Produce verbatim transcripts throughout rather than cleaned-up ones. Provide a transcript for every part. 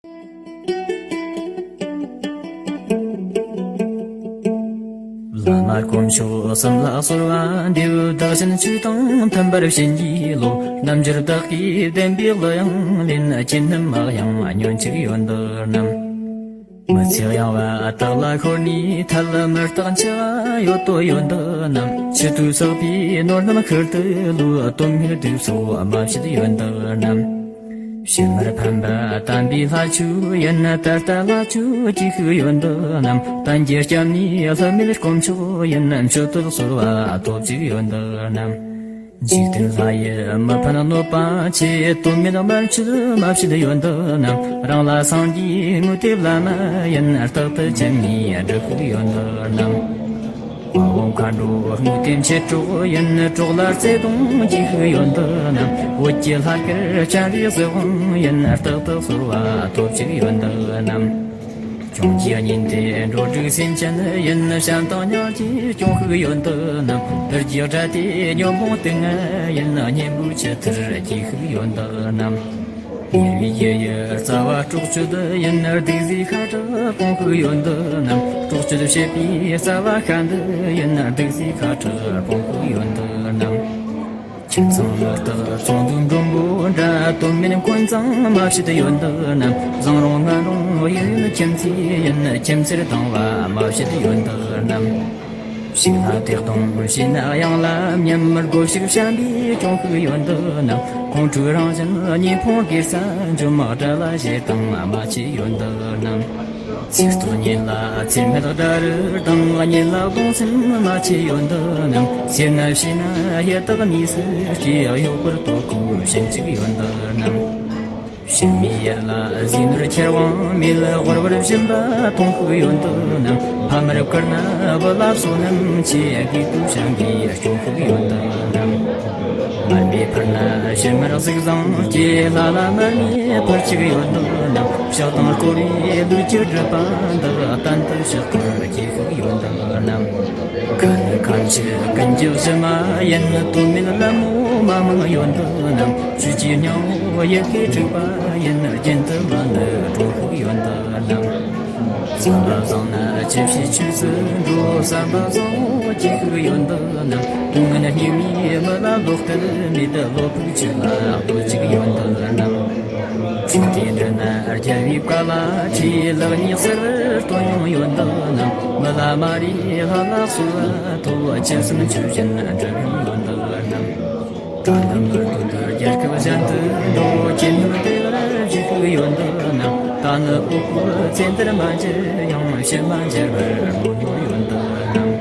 བླ་མ་དཀོན་མཆོག་གསུམ་ལ་གསོལ་བ་འདེབས། བདག་གཞན་ཆོས་དང་མཐུན་པར་བྱིན་གྱིས་རློབས། རྣལ་འབྱོར་བདག་གིས་བསྟན་པའི་གླུ་དབྱངས་ལེན། ཅི་ནུས་མ་གཡེངས་ཉོན་ཅིག་ཡོན་ཏན་རྣམས། མི་ཚེ་གཡེང་བ་དག་ལ་ཤོར་ནས་ཐལ། མི་རྟག་འཆི་བ་ཡོད་དོ་ཡོན་ཏན་རྣམས། མཆུ་ཏོ་བསྲེགས་པའི་ནོར་རྣམས་ཤུལ་དུ་བླུགས། དོན་མེད་དུག་སོགས་མ་བྱེད་ཡོན་ཏན་རྣམས། ཕྱི་མར་ཕན་པ་དམ་པའི་ལྷ་ཆོས་ཡིན། ད་ལྟ་ལྷ་ཆོས་ཀྱི་ཤུགས་ཡོན་ཏན་རྣམས། གཏན་གྱི་སྐྱབས་གནས་ལྷ་མིའི་དཀོན་མཆོག་ཡིན། མཆོད་བསྟོད་གསོལ་བ་ཐོབ་ཅིག་ཡོན་ཏན་རྣམས། འཇིག་རྟེན་ལྷ་ཡི་མི་ཕན་གནོད་པ་ཆེ། དོན་མེད་དམར་མཆོད་མ་བྱེད་ཡོན་ཏན་རྣམས། རང་ལ་སངས་རྒྱས་དངོས་དེ་བླ་མ་ཡིན། རྟག་ཏུ་སྤྱན་ནས་སྒྲུབ་ཤིག་ཡོན་ཏན་རྣམས། དབང་པོ་མཁའ་འགྲོ་དངོས་དེ་མཆེད་གྲོགས་ཡིན། གྲོགས་ལ་བརྩེ་གདུང་གྱི་ཤུགས་ཡོན་ཏན་རྣམས། འོད་ཀྱི་ལྷ་སྐལ་སྤྱན་རས་གཟིགས་དབང་ཡིན། རྟག་ཏུ་གསོལ་བ་ཐོབ་ཅིག་ཡོན་ཏན་རྣམས། བྱང་ཆུབ་སྙིང་ཏིག་འགྲོ་དྲུག་སེམས་ཅན་ཡིན། བྱམས་དང་སྙིང་རྗེ་སྐྱོང་ཤུགས་ཡོན་ཏན་རྣམས། དུར་གྱི་དགྲ་སྟེ་ཉོན་མོངས་དུག་ལྔ་ཡིན། གཉེན་པོའི་ཆུ་ཐུར་གྱི་ཤུགས་ཡོན་ཏན་རྣམས། ཉེ་བའི་རྒྱུ་ཡི་རྩ་བ་སྲོག་གཅོད་ཡིན། བདུད་རྩིའི་ཤ་ཁྲག་སྐོང་ཤུགས་ཡོན་ཏན་རྣམས། སྲོག་གཅོད་བྱེད་པའི་རྩ་བ་ཤ་འདི་ཡིན། བདུད་རྩིའི་ཤ་ཁྲག་སྐོང་ཤུགས་ཡོན་ཏན་རྣམས། ཁྱིམ་ཚང་མི་རྟག་ཚོགས་འདུའི་མགྲོན་པོ་འདྲ། དོན་མེད་འཁོན་མཚང་མ་བྱེད་ཡོན་ཏན་རྣམས། བཟང་རུང་ངན་རུང་གཡས་གཡོན་ཁྱིམ་མཚེས་ཡིན། ཁྱིམ་མཚེས་སྡང་བ་མ་བྱེད་ཡོན་ཏན་རྣམས། ཕྱུགས་ལ་བདེ་སྟོང་བྱས་ན་གཡང་ལ་ཉམས། སྒོ་ཕྱུགས་བྱམས་པས་སྐྱོང་ཤུགས་ཡོན་ཏན་རྣམས། ཁོང་ཁྲོའི་རང་བཞིན་གཉེན་ཕུང་སྒེར་ས་འཇོམས། དགྲ་ལ་ཞེ་སྡང་མ་བྱེད་ཡོན་ཏན་རྣམས། ཚིག་རྟོག་གཉེན་ལ་ཚེར་མའི་དགྲ་རུ་སྡང་། གཉེན་ལ་གདུང་སེམས་མ་བྱེད་ཡོན་ཏན་རྣམས། སེར་སྣ་ཕྱི་ན་ཡི་དྭགས་གནས་སུ་སྐྱེ། གཡོག་པོར་ལྟོ་གོས་བྱིན་ཅིག་ཡོན་ཏན་རྣམས། ཕྱི་མའི་ཡུལ་ལ་ཟས་ནོར་ཁྱེར་འོང་མེད། དབུལ་བར་སྦྱིན་པ་མཐོང་ཤུགས་ཡོན་ཏན་རྣམས། ཕ་མར་བཀུར་ན་བུ་ལ་བསོད་ནམས་ཆེ། རྒས་པོ་བྱམས་པས་སྐྱོང་ཤུགས་ཡོན་ཏན་རྣམས། མར་མེ་ཕུལ་ན་ཞུན་མར་གཟུགས་བཟང་སྐྱེ། ལྷ་ལ་མར་མེ་ཕུལ་ཅིག་ཡོན་ཏན་རྣམས། ཕྱག་དང་སྐོར་བའི་ལུས་ཀྱི་སྒྲིབ་པ་འདག་གཏན་དུ་ཕྱག་འཁོར་བགྱི་ཤུགས་ཡོན་ཏན་རྣམས། ཁ་ནི་ཁ་མཆུ་ཀུན་གྱི་གཞུ་མ་ཡིན། དོན་མེད་ལད་མོ་མ་མང་ཡོན་ཏན་རྣམས། ཆོས་ཀྱི་སྙིང་པོ་ཡི་གེ་དྲུག་པ་ཡིན། རྒྱུན་དུ་མ་ནི་གྲོལ་ཤུགས་ཡོན་ཏན་རྣམས། བསམ་པ་བཟང་ན་ཅི་བྱེད་ཆོས་སུ་འགྲོ། བསམ་པ་བཟང་བོ་གྱི་ཤུགས་ཡོན་ཏན་རྣམས། དུས་ངན་སྙིགས་མའི་མི་ལ་ལོག་སྐལ་མེད། བློ་ཕུགས་ཆོས་ལ་རྡོ་གཅིག་ཡོན་ཏན་རྣམས། ཚིག་དེ་འདྲི་ན་རྒྱལ་བའི་བཀའ་ལ་ཁྲིད། ལེགས་ཉེས་གསལ་བར་སྟོན་ཡོང་ཡོན་ཏན་རྣམས། མི་ལ་མ་རེ་ལྷ་ལ་གསོལ་བ་ཐོབ། ཅི་བསམ་ཆོས་བཞིན་འགྲུབ་ཡོང་ཡོན་ཏན་རྣམས། གྲྭ་ནི་མི་རྟོག་རྒྱལ་ཁབ་གཞན་དུ་འགྲོ། ཁྱེད་ནི་བདེ་བར་བཞུགས་ཤིག་ཡོན་ཏན་རྣམས། ད་ནི་འུ་ཁོ་ཚེ་འདིར་མ་མཇལ་ཡང་། ཕྱིར་མ་མཇལ་བར་བསྔོ་ཡོན་ཏན་རྣམས།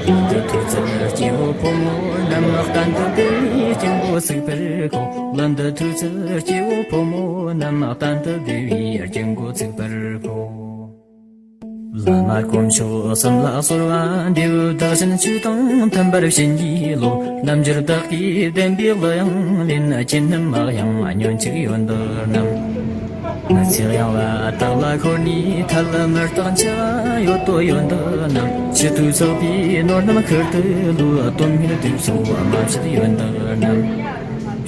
ལྷུན་དུ་ཐོས་ཚུལ་སྐྱེ་བོ་ཕོ་མོ་རྣམས། གཏན་དུ་བདེ་བའི་སྐྱེ་འགོ་ཚུགས་པར་ཤོག་ལྷུན་དུ་ཐོས་ཚུལ་སྐྱེ་བོ་ཕོ་མོ་རྣམས། གཏན་དུ་བདེ་བའི་སྐྱེ་འགོ་ཚུགས་པར་ཤོག་བླ་མ་དཀོན་མཆོག་གསུམ་ལ་གསོལ་བ་འདེབས། བདག་གཞན་ཆོས་དང་མཐུན་པར་བྱིན་གྱིས་རློབས། རྣལ་འབྱོར་བདག་གིས་བསྟན་པའི་གླུ་དབྱངས་ལེན། ཅི་ནུས་མ་གཡེང་ཉོན་ཅིག་ཡོན་ཏན་རྣམས། མི་ཚེ་གཡེང་བ་དག་ལ་ཤོར་ནས་ཐལ། མི་རྟག་འཆི་བ་ཡོད་དོ་ཡོན་ཏན་རྣམས། མཆུ་ཏོ་བསྲེགས་པའི་ནོར་རྣམས་ཤུལ་དུ་བླུགས། དོན་མེད་དུག་སོགས་མ་བྱེད་ཡོན་ཏན་རྣམས།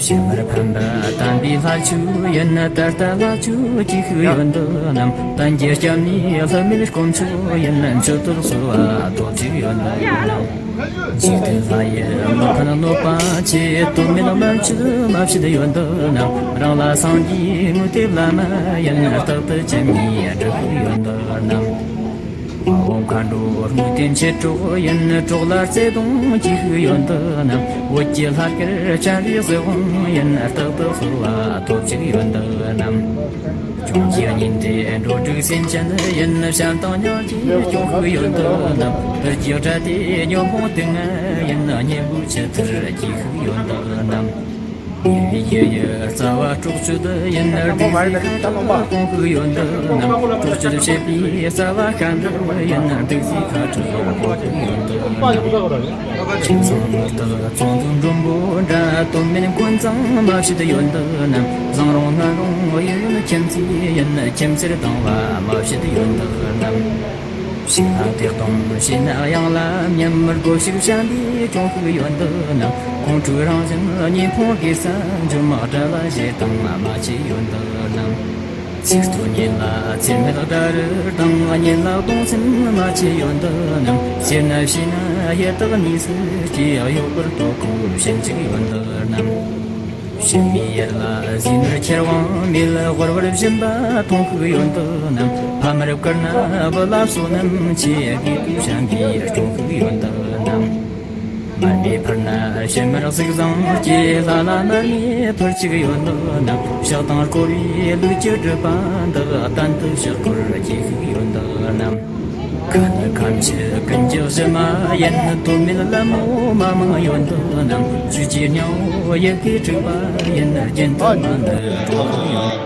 ཕྱི་མར་ཕན་པ་དམ་པའི་ལྷ་ཆོས་ཡིན། ད་ལྟ་ལྷ་ཆོས་ཀྱི་ཤུགས་ཡོན་ཏན་རྣམས། གཏན་གྱི་སྐྱབས་གནས་ལྷ་མིའི་དཀོན་མཆོག་ཡིན། མཆོད་བསྟོད་གསོལ་བ་ཐོབ་ཅིག་ཡོན་ཏན་རྣམས། འཇིག་རྟེན་ལྷ་ཡི་མི་ཕན་གནོད་པ་ཆེ། དོན་མེད་དམར་མཆོད་མ་བྱེད་ཡོན་ཏན་རྣམས། རང་ལ་སངས་རྒྱས་དངོས་དེ་བླ་མ་ཡིན། རྟག་ཏུ་སྤྱན་ནས་སྒྲུབ་ཤིག་ཡོན་ཏན་རྣམས། དབང་པོ་མཁའ་འགྲོ་དངོས་དེ་མཆེད་གྲོགས་ཡིན། གྲོགས་ལ་བརྩེ་གདུང་གྱི་ཤུགས་ཡོན་ཏན་རྣམས། འོད་ཀྱི་ལྷ་སྐལ་སྤྱན་རས་གཟིགས་དབང་ཡིན། རྟག་ཏུ་གསོལ་བ་ཐོབ་ཅིག་ཡོན་ཏན་རྣམས། བྱང་ཆུབ་སྙིང་ཏིག་འགྲོ་དྲུག་སེམས་ཅན་ཡིན། བྱམས་དང་སྙིང་རྗེ་སྐྱོང་ཤུགས་ཡོན་ཏན་རྣམས། དུར་གྱི་དགྲ་སྟེ་ཉོན་མོངས་དུག་ལྔ་ཡིན། གཉེན་པོའི་ཆུ་ཐུར་གྱི་ཤུགས་ཡོན་ཏན་རྣམས། ཉེ་བའི་རྒྱུ་ཡི་རྩ་བ་སྲོག་གཅོད་ཡིན། བདུད་རྩིའི་ཁ་དོག་སྐོང་ཤུགས་ཡོན་ཏན་རྣམས། སྲོག་གཅོད་བྱེད་པའི་རྩ་བ་ཤ་འདི་ཡིན། བདུད་རྩིའི་ཁ་དོག་སྐོང་ཤུགས་ཡོན་ཏན་རྣམས། ཁྱིམ་ཚང་མི་རྟག་ཚོགས་འདུའི་མགྲོན་པོ་འདྲ། དོན་མེད་འཁོན་མཚང་མ་བྱེད་ཡོན་ཏན་རྣམས། བཟང་རུང་ངན་རུང་གཡས་གཡོན་ཁྱིམ་མཚེས་ཡིན། ཁྱིམ་མཚེས་སྡང་བ་མ་བྱེད་ཡོན་ཏན་རྣམས། ཕྱི་ལ་བདེ་སྟོང་བྱས་ན་གཡང་ལ་ཉམས། སྒོ་ཕྱུགས་བྱམས་པས་སྐྱོང་ཤུགས་ཡོན་ཏན་རྣམས། ཁོང་ཁྲོའི་རང་བཞིན་གཉེན་ཕུང་སྒེར་ས་འཇོམས། དགྲ་ལ་ཞེ་སྡང་མ་བྱེད་ཡོན་ཏན་རྣམས། ཚིག་ཐོ་ཉིད་ལ་ཚེར་མེད་དགྲ་རུ་དང་། གཉེན་ལག་གདོང་སེམས་མ་ཆེ་ཡོན་ཏན་རྣམས། སེར་སྣ་ཕྱི་ན་ཡི་དྭགས་གཉིས་སུ་སྐྱེ། གཡོག་པར་ལྟོ་ཁོ་ཞིམ་ཅིག་ཡོན་ཏན་རྣམས། ཞི་མི་ཡུལ་ལ་ཟས་ནོར་ཁྱེར་དབང་མེད། དབོར་བར་སྦྱིན་པ་མཐོང་ཤུགས་ཡོན་ཏན་རྣམས། ཕ་མར་བཀུར་ན་བུ་ལ་བསོད་ནམས་ཆེ། དགེ་བསྐུལ་བྱམས་པས་སྐྱོང་ཤུགས་ཡོན་ཏན་རྣམས། མར་མེ་ཕུལ་ན་ཕྱི་མར་གཟུགས་བཟང་སྐྱེ། ལྷ་ལ་མར་མེ་ཕུལ་ཅིག་ཡོན་ཏན་རྣམས། ཕྱག་དང་བསྐོར་བས་ལུས་ཀྱི་སྒྲིབ་པ་འདག་གཏན་དུ་ཕྱག་འཁོར་རྒྱས་ཤིག་ཡོན་ཏན་རྣམས། ཁ་ནི་ཁམས་ཀྱི་ཀུན་གྱི་གཞི་མ་ཡིན། དོན་མེད་ལད་མོ་མ་མང་ཡོན་ཏན་རྣམས། བཅུད་ཀྱི་སྙིང་པོ་ཡི་གེ་དྲུག་པ་ཡིན། རྒྱུན་དུ་མ་ནི་གྲོགས་ཡོན།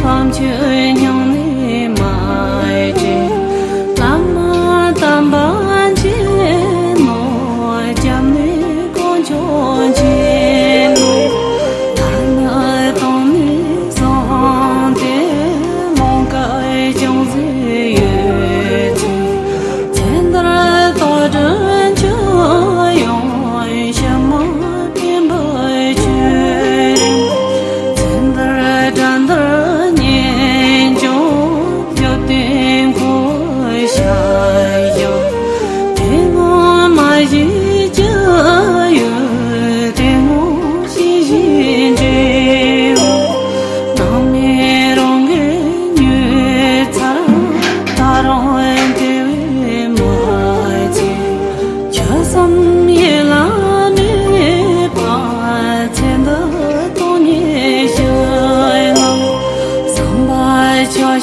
ཐམས་ཅད་མྱང་ནས་མ་བྱས། བླ་མ་དམ་པ་མཁྱེན་ནོ། སྐྱབས་གནས་དཀོན་མཆོག་མཁྱེན་ནོ། ཐ་ན་དང་ནི་བཟང་སྟེ་ལོངས་སྐུ་ཅུང་ཟད་ཡོད་ཅིང་། ཚེ་འདིར་དོ་དྲི་ཅི་ཡོང་ཕྱི་མ་ཕན་པར་གྱུར། ཚེ་འདིར་དགྲ་འདིར་གཉེན་སྐྱོང་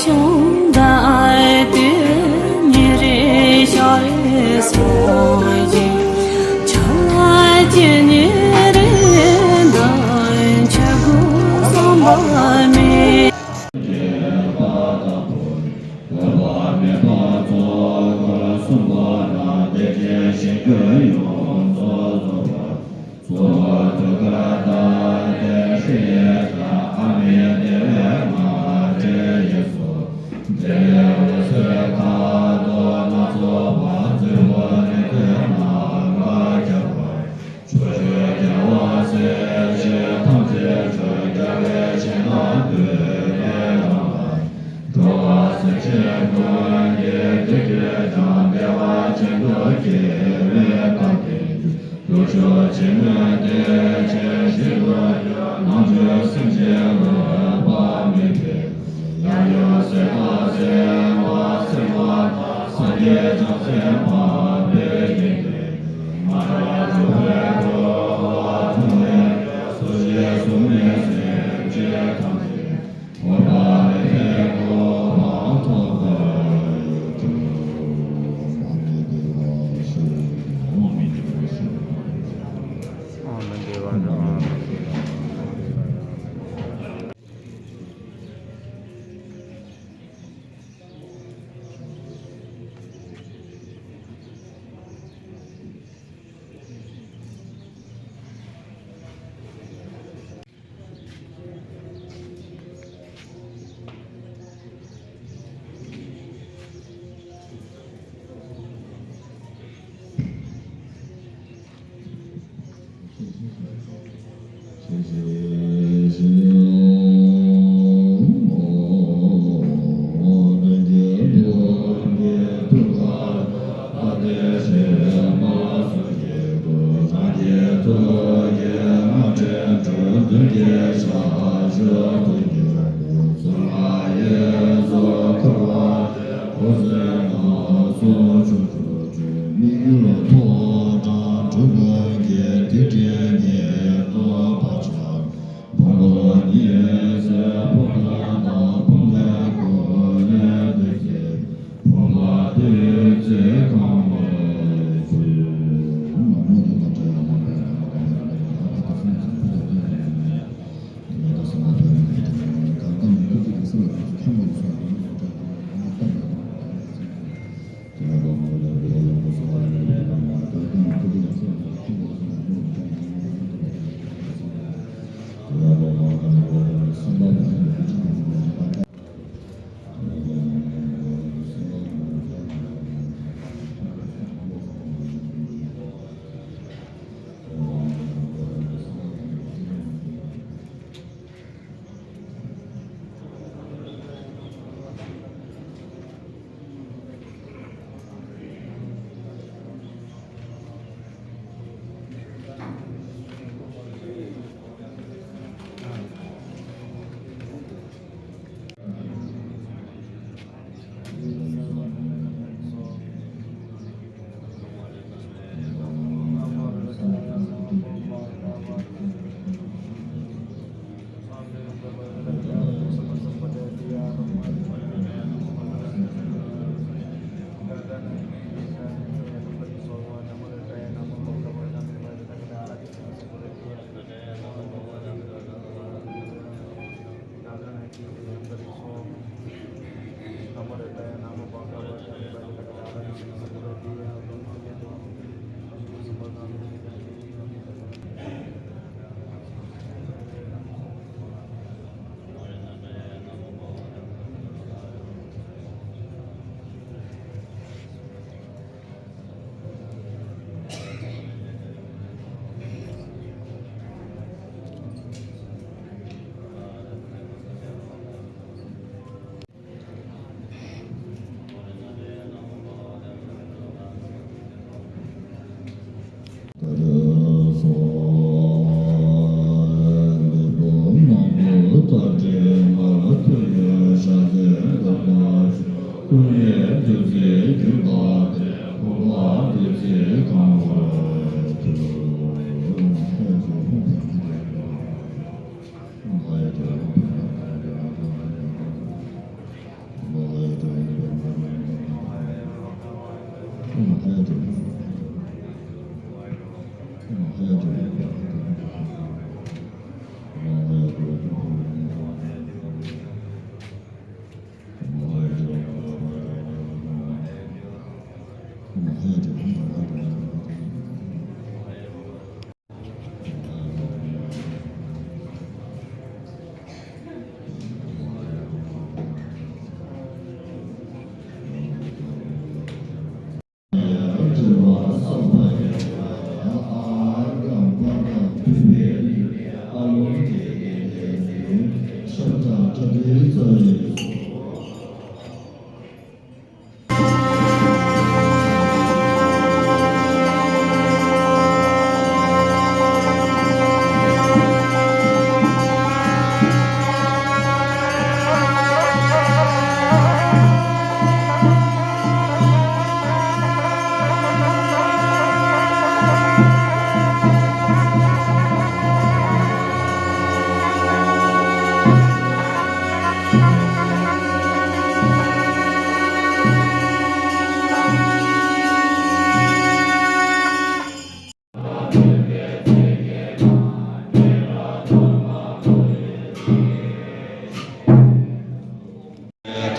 ཞིང་བདག་དེ་ཉིན་རེ་ཤར་སོང་ཞིང་། ཆ་ལ་ཅི་ཉིན་རེ་འདང་ཆ་དགུ་སོང་བ་མེད།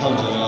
ཕྱོགས་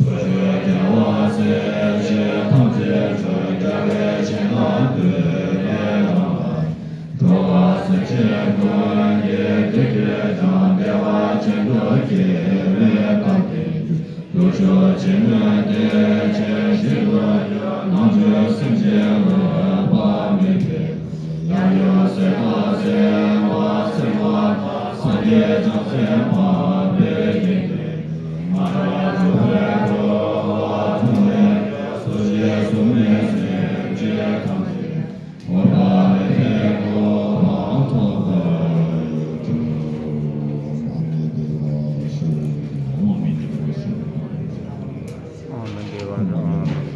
བཅུའི་རྒྱལ་བ་སྲས་བཅས་ཐམས་ཅད་ཀྱང་རྒྱལ་བའི་བྱིན་རླབས་ཀྱིས་བདེ་བར་ལྡན་པ། འགྲོ་བ་སེམས་ཅན་ཀུན་གྱི་བདེ་སྐྱིད་ཀྱང་བདེ་བ་ཅན་དུ་སྐྱེ་བའི་བཀའ་བསྟན་གྱི། བསྒྱུར་བཅོས་བྱེད་ནུས་བདེ་ཆེན་ཞིང་དུ་གྱུར། ནམ་འབྱོར་སེམས་ཅན་འོད་དཔག་མེད་པའི། ཡང་ཡང་གསལ་བཏབ་གསན་པ་གསན་པ་དང་། སངས་རྒྱས་བྱང་སེམས་འཕགས་པའི་རྒྱན་ཏེ། ང་ཡང་འགྲོ་བའི་འཁོར་བ་འཁྲུངས་པའི་ཕྱིར། གཟུགས་ཅན་གཟུགས་མེད་སེམས་ཅན་ཐམས་ཅད། འོད་དཔག་མེད་པའི་གོ་འཕང་ཐོབ་པར་ཤོག། ཨོཾ་མི་བདེ་བ་ཤོག། ཨོཾ་མི་བདེ་བ་ཤོག། ཨོཾ་མི་བདེ་བ་ཤོག།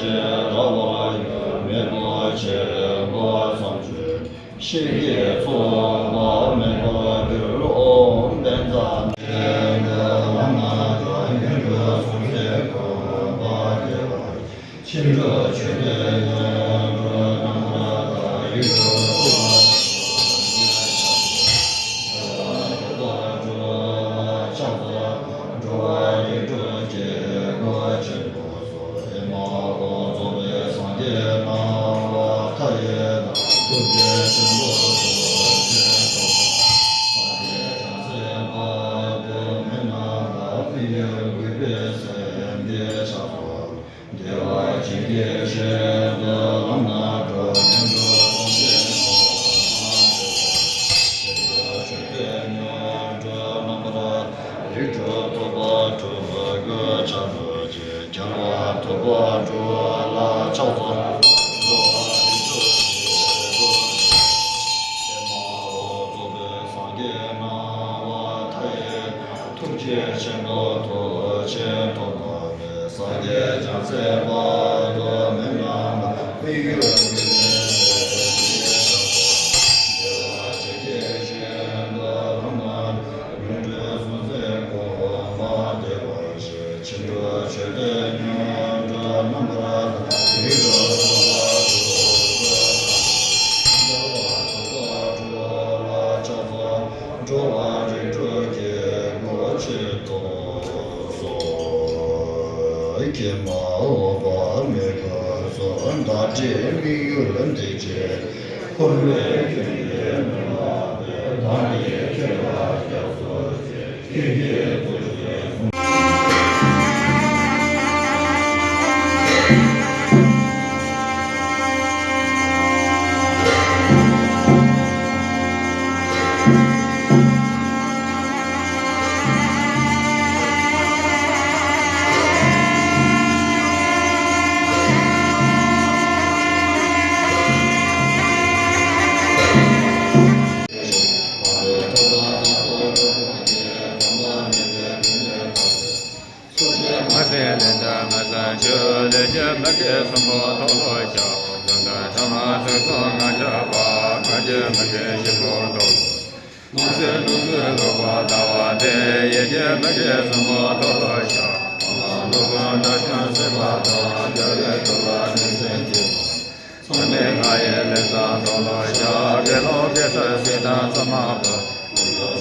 ཅེས་ར་བ་ཡོད་མེད་དོ་ཆེན་པོ་བསམ་བརྗོད་ཤིང་གི་ཚོགས་པ་མེད་པར་གྱུར། ཨོཾ་བཛྲ་ནཱ་རེ་ཏེ་ལ་ན་དྲ་ཡོན་ཏུ་སུ་ཛེ་གོ་བ་ཏེ་བ། ཕྱིན་དྲུག་མཆོད་རྟེན་སྔོན་འགྲོ་རྣམ་པར་དག་ཡིག་འགྲོ་བ་ཕྱག་འཚལ་འགྲོ་བ་རིགས་དྲུག་ཀྱི་སྐུ་ཆེན་པོ་སོགས་ཨེ་མ་ཧོ་རྫོགས་པའི་སངས་རྒྱས་སྣང་བ་མཐའ་ཡས་དང་ཐུགས་རྗེ་ཆེན་པོ་ཐོགས་ཆེན་ཐོགས་པ་སངས་རྒྱས་བྱང་སེམས་དཔའ་བོ་མི་རྣམས་ལ་དམིགས་ཡུལ་གུས་པའི་སེམས་བསྐྱེད་ཕྱག་འཚལ། བདེ་བ་ཅན་གྱི་ཞིང་དུ་ལམ་སྣ་དྲུག་ཉོན་དྲུག་སྟོང་གསུམ་ཐོག་མ་དེ་ལ་ཆོས་ཀྱི་ཆོས་སྟོན་ཉོན་དྲུག་རྣམ་པར་རིགས་དྲུག་ཐོབ་པ་དྲུག་སྐུ་ཆ་དྲུག་ཅེས་རྒྱལ་བ་ཐུབ་པ་དྲུག་ལ་ཕྱག་འཚལ་ལོ། འགྲོ་བ་རིགས་དྲུག་ཀྱི་སྐུ་ཨེ་མ་ཧོ་རྫོགས་པའི་སངས་རྒྱས་སྣང་བ་མཐའ་ཡས་ཐུགས་རྗེ་ཆེན་པོ་ཐོགས་ཆེན་ཐོགས་པ་སངས་རྒྱས་བྱང་སེམས་དཔའ་བོ་མི་རྣམས་ལ་དམིགས་ཡུལ་གུས་པའི་སེམས་བསྐྱེད་བདེ་བ་ཅན་གྱི་ཞིང་དུ་ལམ་སྣ་དྲུག་ཉོན་དྲུག་སྟོང་གསུམ་ཐོག་མ་དེ་བ་ཞིག་ཕྱིན་དྲུག་མཆོད་རྟེན་ཉོན་དྲུག་རྣམ་པར་དག་ཡིག་འགྲོ་བ་དྲུག་ལ་ཕྱག་འཚལ། འགྲོ་བ་རིགས་དྲུག་གི་སྐུ་ཆེན་ཐོགས་སོ། ཀྱེ་མ་འོད་དཔག་མེད་སྐུ་གསུམ་བདག་བསྐྱེད་དམིགས་ཡུལ་འདི་ཕྱིར་འཁོར་བའི་རྒྱུ་ཡིས་མི་ལང་བས། བདག་ནི་ཁྱོད་ལ་སྐྱབས་སུ་མཆི། ཁྱེད་ཀྱིས་ཐུགས་རྗེས་བཟུང་། མ་ཟད་ལས་དང་མ་ཟད་ཆོས་ལས་ཀྱི་མི་དགེ་གསུམ་པོ་མཐོལ་ལོ་བཤགས། གསུམ་དང་ཐ་མ་ཚུལ་གསུམ་ངང་རྒྱས་པ། ལྔ་བཅུ་མི་དགེ་བཞི་པོ་མཐོལ་ལོ། ལུགས་སྲོལ་ལུགས་སྲོལ་ལོག་པར་ལྟ་བ་སྟེ། ཡིད་ཀྱི་མི་དགེ་གསུམ་པོ་མཐོལ་ལོ་བཤགས། སྤང་བླང་སློབ་དཔོན་དགྲ་བཅོམ་སྲིད་པ་དང་། རྒྱལ་བའི་ཐུབ་པ་མིང་སྲིང་བགྱིས་པ། མཚམས་མེད་ལྔ་ཡི་ལས་བྱང་མཐོལ་ལོ་བཤགས། དགེ་སློང་དགེ་ཚུལ་སྲིད་དང་མཚམས་མ་བོར།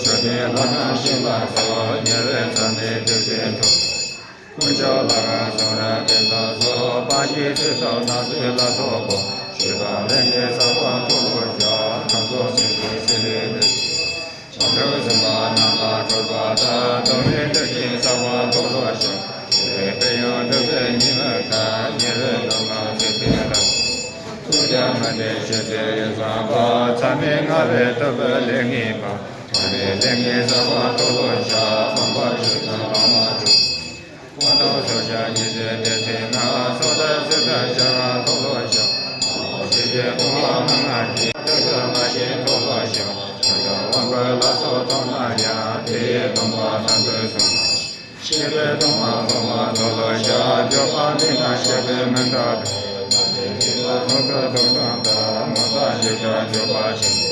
ཆོས་ནི་ལྷ་ཁང་ཤིང་ལ་སོགས། ཉེ་བའི་མཚམས་ནི་དུས་བཞིན་མཐོལ་ལོ། དཀོན་མཆོག་ལྷ་ཁང་གསུང་རབ་དེ་དག་སོགས། སྤང་བྱའི་ཚིག་སོགས་ནང་གསེས་ལ་སོགས་པ། ཆོས་དང་ལས་ངན་བསགས་པ་མཐོལ་ལོ་བཤགས། ཁམས་གསུམ་སེམས་ཅན་སྲིད་པའི་གནས་སུ། བྱང་ཆུབ་སེམས་དཔའ་རྣམས་ལ་འཁོར་བ་དག་སྡུག་བསྔལ་དུ་སྐྱེ་བསགས་པ་མཐོལ་ལོ་བཤགས། དེ་ལས་ཕན་ཡོན་སྒྲུབ་པའི་ཉེས་དམིགས་དག་ཉེ་བའི་སྡུག་བསྔལ་སེལ་བྱེད་ལ། ཐུགས་རྒྱ་མ་བདེ་ཞི་བདེ་ཡིད་བཟང་པ། མཚམས་མེད་ལྔ་པའི་ཐུབ་པའི་ལས་ངན་པ། ཐ་མལ་པའི་ལས་ངན་བསགས་པ་མཐོལ་ལོ་བཤགས། སྤངས་པ་ཆོས་དང་ལམ་སྣ་དྲུག་དབང་ཐང་ཤོར་བྱ་ཉེས་བྱས་སྡེ་ཚན་ལྔ། སྲོག་དང་སྲིད་དང་བྱ་བ་མཐོལ་ལོ་བཤགས། སྲིད་པའི་ལྟུང་བ་མན་ངག་གི་ཐོག་ཏུ་མ་སྐྱེས་མཐོལ་ལོ་བཤགས། ཆགས་སྡང་དབང་པོའི་ལ་སོགས་མཐོང་ན་ཡང་། དེ་ཡི་སྡོམ་པ་དམ་པོས་བཟུང་བ། སྐྱེས་པའི་སྡུག་བསྔལ་སློང་བ་མཐོལ་ལོ་བཤགས། འགྱོད་པ་མི་སྣང་སྐྱེས་པའི་མུན་དག་དང་། མ་བྱས་ཀྱི་ཐོག་ཏུ་སྡུག་བསྔལ་དང་། ངོ་ཚ་ཞེ་སྡང་འགྱོད་པ་ཆེན་པོ།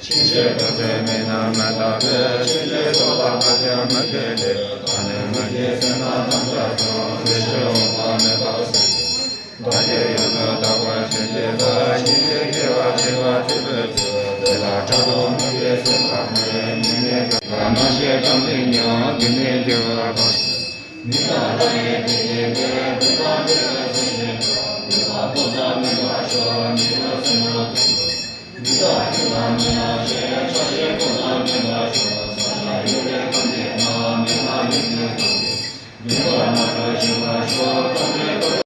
ཕྱིན་ཆད་དུ་བྱེད་མི་རྣམས་མི་འདག་པས། ཕྱིན་ཆད་སྲོག་ལ་བབ་ཀྱང་མི་འབད་དེ། ད་ནི་མི་དགེ་བསོད་ནམས་ཐམས་ཅད་བསྲུང་། བདེ་གཤེགས་འོད་དཔག་མེད་དག་གསུང་གི། བདག་གིས་ཡོངས་སུ་དག་པར་བྱིན་གྱིས་བརླབ། སྙིང་རྗེ་དགེ་བ་བྱེ་བ་ཕྲག་བརྒྱ་ཚོགས། དེ་དག་ཕྲག་དོག་མུན་པའི་སེམས་དག་མེད། ཉེས་དམིགས་དག་པ་རྣམ་ཤེས་ཀུན་ལས་ཉུང་། སྡུག་བསྔལ་འདུལ་བ་དག་མི་དག་རང་གི་བདེ་སྐྱིད་འདོད། ཕན་པ་འདོད་པའི་སེམས་ཅན་ཐོབ། འདོད་པ་ཀུན་ཙམ་སྨིན་པར་ཤོག་ཉེས་དམིགས་སེམས་ལ་ཐིམ་པ། མི་དག་རྒྱུ་དང་མི་དག་ཆོས། ཆགས་ཞེན་ཀུན་ཙམ་མེད་པར་ཤོག་ས་ཞིང་ཡུལ་ལས་ཀུན་གྱི་ནང་། མི་དག་ཡུལ་གྱི་ཀུན་གྱི། མི་དག་རྣམ་གྲོལ་བྱེད་པར་ཤོག་ཀུན་ལས་ཀུན།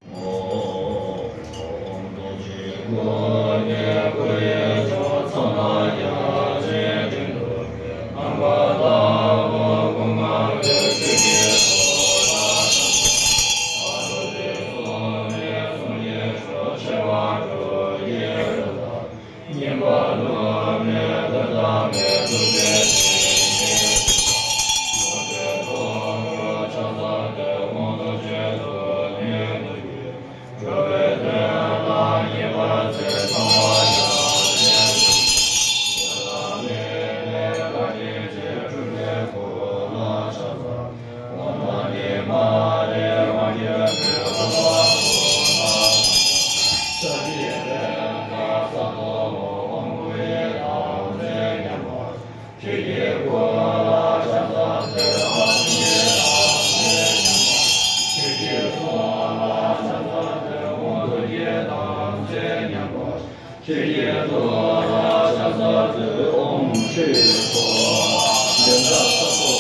ཆོས་ཀྱི་ཐུགས་ལ་ཕྱག་འཚལ་ཏེ། ཨོཾ་ཧྲཱིཿ་སྭཱ་ཧཱ། བདེ་མཆོག་ས་ཏོ། ཨོཾ་བདེ་མཆོག་ས་ཏོ།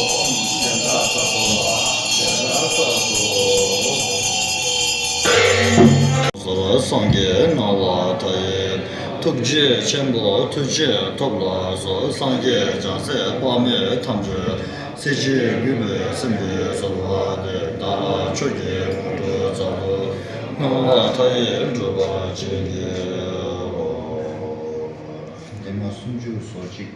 བདེ་མཆོག་ས་ཏོ། ཟེར་སངས་རྒྱས་སྣང་བ་མཐའ་ཡས་ཐུགས་རྗེ་ཆེན་པོ་ཐུགས་རྗེ་ཐོབ་ལ་སོགས་སངས་རྒྱས་བྱང་སེམས་དཔག་མེད་ཐམས་ཅད་སྲིད་ཞིའི་རྒུད་པའི་སེམས་ཀྱིས་གསོལ་བ་འདེབས། བདག་ལ་ཆོས་ཀྱི་དངོས་གྲུབ་ཚང་དུ་སྣང་བ་མཐའ་ཡས་འགྲུབ་པར་བྱིན་གྱིས་རློབས། ལྡན་མ་སུམ་ཅུ་སོ་གཅིག་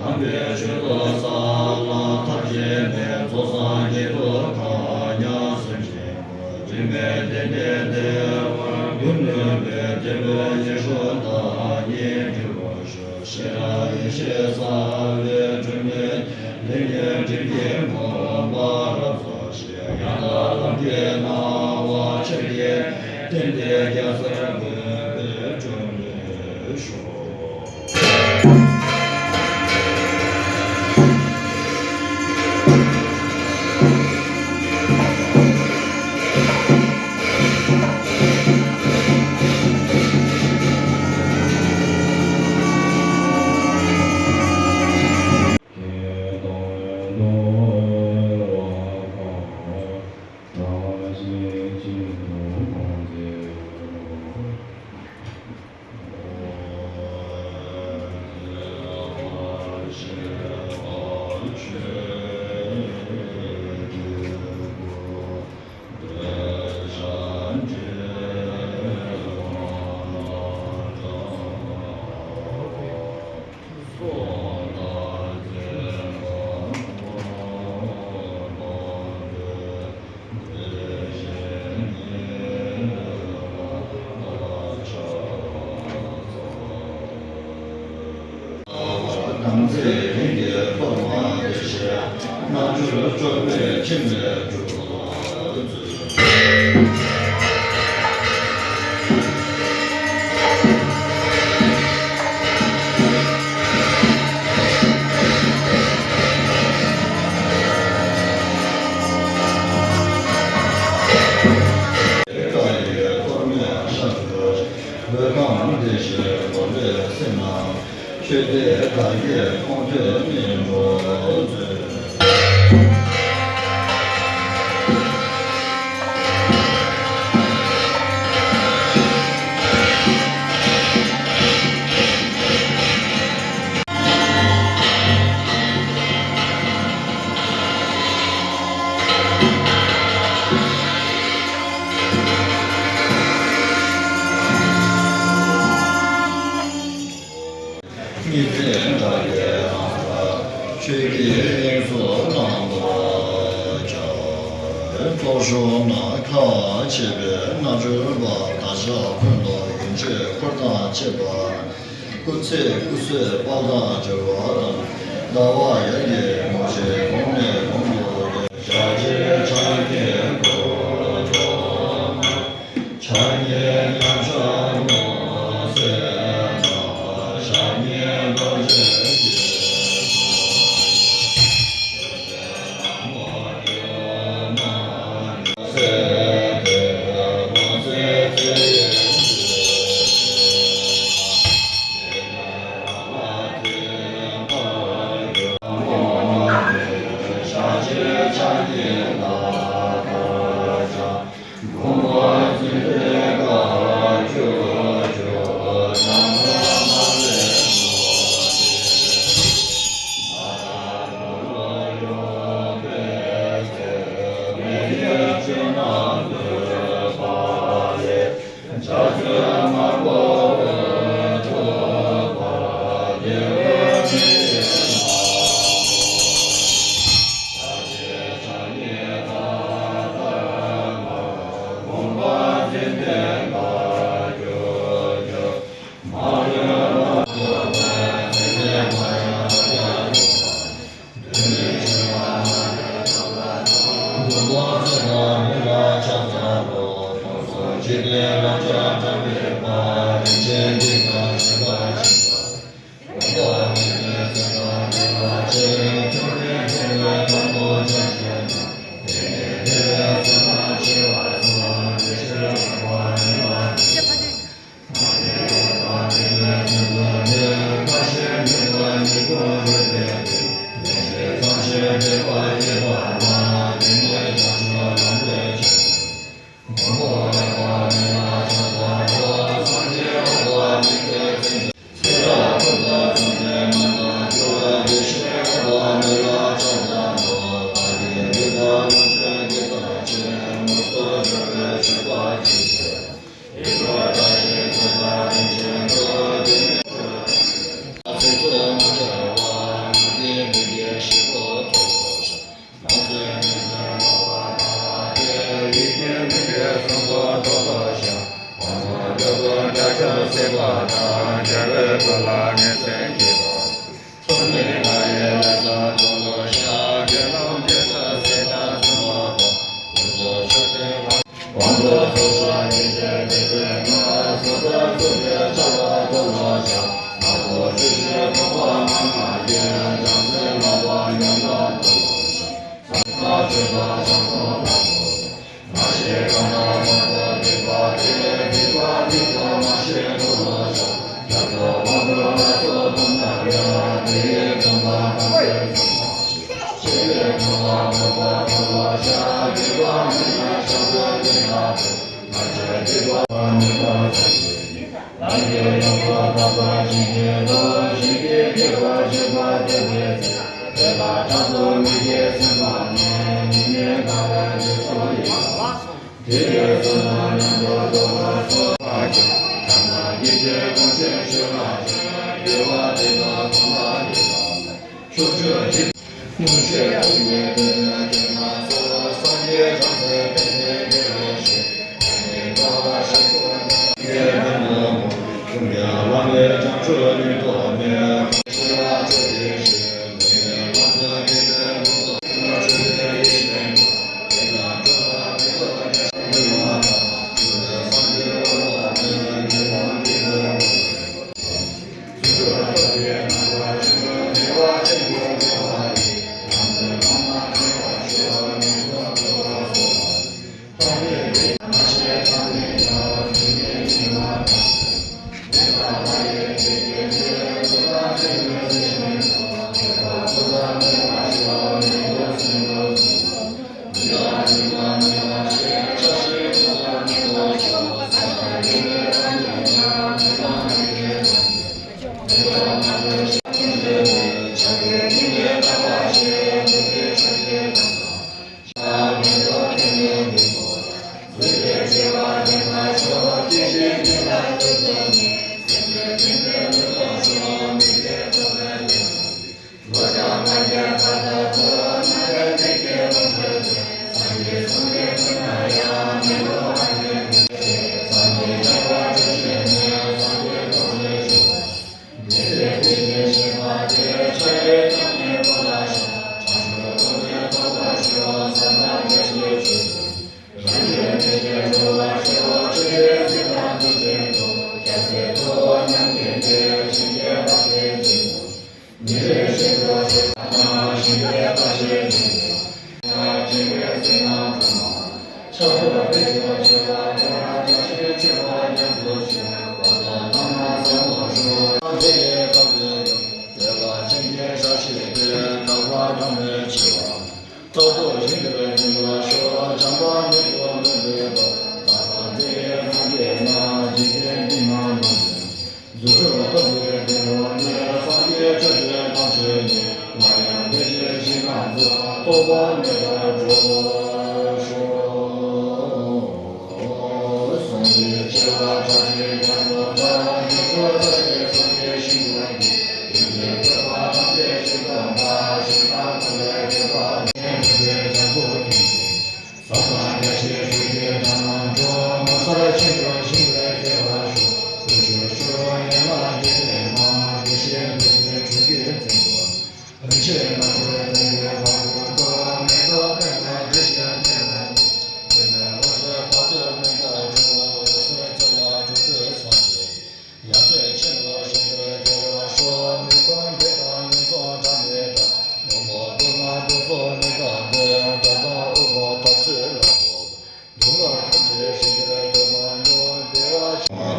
དམ་པའི་ཆོས་ཐོབ་ས་ལ་ཐར་བྱེད་པའི་ཚོགས་བསགས་ཀྱི་ཐོབ་གང་ཉག་སེམས་ཅན་དྲན་པའི་རྟེན་འབྲེལ་བདེ་བར་འགོད་ནུས་པའི་བདེན་པའི་རྗེས་འགྲོ་བདག་ཉིད་འབྲི་བར་ཤོག་ཤེས་རབ་ཡེ་ཤེས་གསལ་བའི་སྒྲོན་མེ་ལས་ཉོན་སྒྲིབ་ཀྱི་མུན་པ་རབ་སོ་ཞེས་ཡང་དག་ལམ་གྱི་སྣང་བ་ཆར་གྱི་རྟེན་འབྲེལ་རྒྱ་མཚོར་འགོད་པའི་སྒྲོན་མེ་ཤོག་དམ་ཚིག་རིང་གི་གཏོར་མ་འདི་བཞེས། རྣལ་འབྱོར་སྐྱོབ་པའི་ཕྲིན་ལས་སྒྲུབ་པར་མཛོད། བོད་ཁམས་བདེ་ཞིང་འགྲོ་བའི་སེམས་ནང་། ཆོས་སྡེ་བདག་བསྐྱེད་སྐོང་ཐོས་སྨིན་གྲོགས་མཛོད། ཉི་ཚེ་དགྲ་བགེགས་ལངས་པ་ཆོས་ཀྱི་དབྱིངས་སུ་བསྣམས་པར་བྱ། ལྟོ་ཤོར་ན་ཁ་ཕྱེ་བའི་རྣལ་འབྱོར་པ་བདག་ཅག་ཕུན་ཚོགས་ཡོན་ཆོས་འཁོར་དང་བཅས་པ། སྐུ་ཚེ་སྐུ་གསོས་དཔལ་དང་བྱེ་བ་དང་། ཟླ་བ་ཡར་གྱི་ངོ་བོ་གོང་ནས་གོང་དུ་འཕེལ། ཕྱག་རྒྱའི་ཕྱག་རྒྱའི་འཁོར་ལོ་སྒྲོལ་མ། ཕྱག་གཉིས་མཉམ་གཞག་ལྷུང་བཟེད་དང་། ཕྱག་གཉིས་རྡོ་རྗེའི་རྗེས་སུ།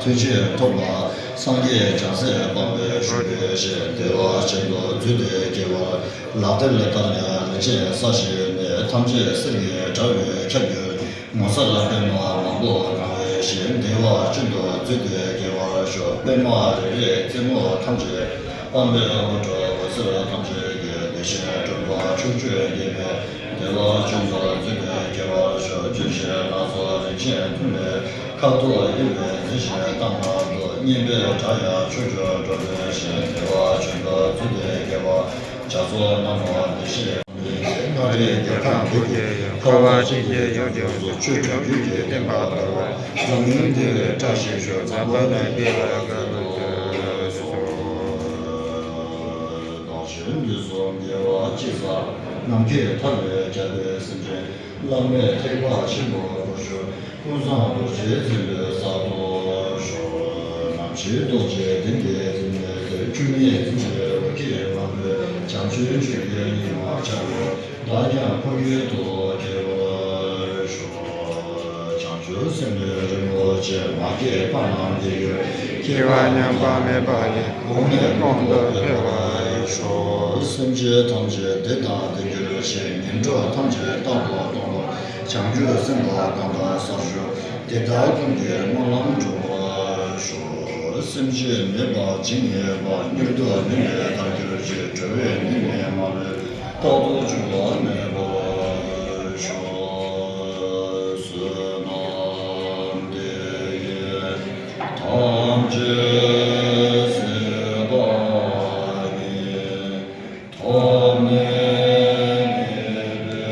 ཐུགས་རྗེ་ཐོབ་པ། སངས་རྒྱས་བྱང་སེམས་སྤངས་པའི་ཞུ་བའི་ཞིང་བདེ་བ་ཅན་དུ་བརྫུས་ཏེ་དགེ་བ་ལག་མཐིལ་ལྟར་ཡང་རིན་ཆེན་ས་གཞི་ནས་ཐམས་ཅད་གསེར་གྱི་དྲ་བས་ཁྱབ་གྱུར། ངོ་མཚར་པདྨ་མང་པོ་གང་བའི་ཞིང་བདེ་བ་ཅན་དུ་བརྫུས་ཏེ་དགེ་བར་ཤོག་པདྨ་རེ་རེའི་རྩེ་མོ་ཐམས་ཅད་སྤངས་པའི་འོད་འཕྲོ་འོད་ཟེར་ཐམས་ཅད་ཀྱི་བདེ་ཆེན་སྤྲུལ་པ་ཕྱོགས་བཅུར་རྒྱས་པའི་བདེ་བ་ཅན་དུ་བརྫུས་ཏེ་དགེ་བར་ཤོག་ལྗོན་ཤིང་ལ་སོགས་རིན་ཆེན་ཕུལ་བའི་ཁ་དོག་ཡིད་ལ་མཛེས་ཤིང་ལྟ་ན་སྡུག་སྙན་པའི་སྒྲ་ཡང་ཕྱོགས་བཅུར་སྒྲོག་པའི་ཞིང་བདེ་བ་ཅན་དུ་བརྫུས་ཏེ་དགེ་བ་རྒྱ་མཚོ་རྣམས་ལ་བདེ་གཤེགས། མངའ་རིས་རྒྱལ་ཁམས་ཀུན་གྱི་ཡང་། ཁ་བ་ཅན་གྱི་ཡུལ་ལྗོངས་སུ། ཆོས་སྒྲུབ་རྒྱུད་ཀྱི་བསྟན་པ་དར་བར། འཛམ་གླིང་འདིར་བཀྲ་ཤིས་ཤོག་ཛམྦྷ་ལ་འདི་ལ་དགའ་བའི་སྐྱབས་སུ་མཆིའོ། བདག་གཞན་དུས་གསུམ་དགེ་བ་ཅི་བསགས། ནམ་མཁའི་མཐའ་ལས་རྒྱལ་བའི་སེམས་ཅན། བླ་མེད་ཐེག་པ་ཆེན་པོར་བཀུར་ཤོག་ཀུན་བཟང་རྡོ་རྗེ་འཛིན་པའི་ས་ཐོབ་ཤོག་ནམ་ཞིག་རྡོ་རྗེ་གདན་གྱི་འཛིན་མའི་ཚེ། བཅུ་གཉིས་འཛིན་པའི་འོད་ཀྱི་མ་མོས། བྱང་ཆུབ་ཆོས་ཀྱི་ཉི་མ་འཆར་བར། བདག་ཀྱང་འཁོར་འགྱུར་དུ་སྐྱེ་བར་ཤོག་བྱང་ཆུབ་སེམས་དཔའི་རིན་པོ་ཆེ། མ་སྐྱེས་པ་རྣམས་སྐྱེ་གྱུར། སྐྱེ་བ་ཉམས་པ་མེད་པ་ཡི། གོང་ནས་གོང་དུ་འཕེལ་བར་ཤོག་སེམས་ཅན་ཐམས་ཅད་བདེ་དང་ལྡན་གྱུར་ཅིག་ངན་འགྲོ་ཐམས་ཅད་རྟག་ཏུ་སྟོངས་པར། བྱང་ཆུབ་སེམས་དཔའ་གང་དག་བསགས་ཤོག་དེ་དག་ཀུན་གྱི་སྨོན་ལམ་འགྲུབ་པར་ཤོག་སེམས་ཅན་ནད་པ་ཇི་སྙེད་པ། མྱུར་དུ་ནད་མེད་དར་གྱུར་ཅིག་འགྲོ་བའི་ཉེས་དམིགས་མ་ལུས་རྟག་ཏུ་འབྱུང་བ་མེད་པར་ཤོག་བསོད་ནམས་འདི་ཡིས་ཐམས་ཅད་གཟིགས་པ་ཉིད། ཐོབ་ནས་ཉེས་པའི་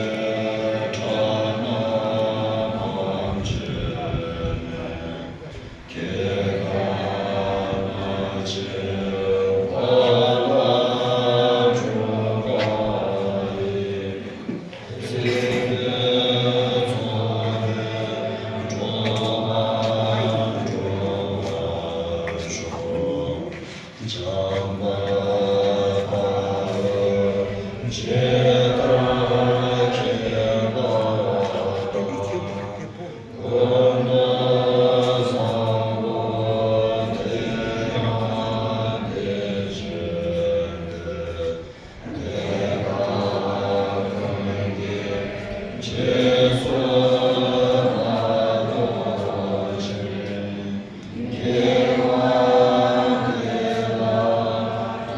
དགྲ་རྣམས་ཕམ་བྱས་ནས། སྐྱེ་རྒ་ན་འཆིའི་འཁོར་ལོ་བཅུ་པ་ཡི། སྲིད་པའི་མཚོ་ནས་འགྲོ་བ་སྒྲོལ་བར་ཤོག་བྱམས་པ་དཔའ་བོས་ཇི་ལྟར་མཁྱེན་པ་དང་། ཀུན་ཏུ་བཟང་པོ་དེ་ཡང་དེ་བཞིན་ཏེ། དེ་དག་ཀུན་གྱི་རྗེས་སུ་བདག་སློབ་ཅིང་། དགེ་བ་འདི་དག་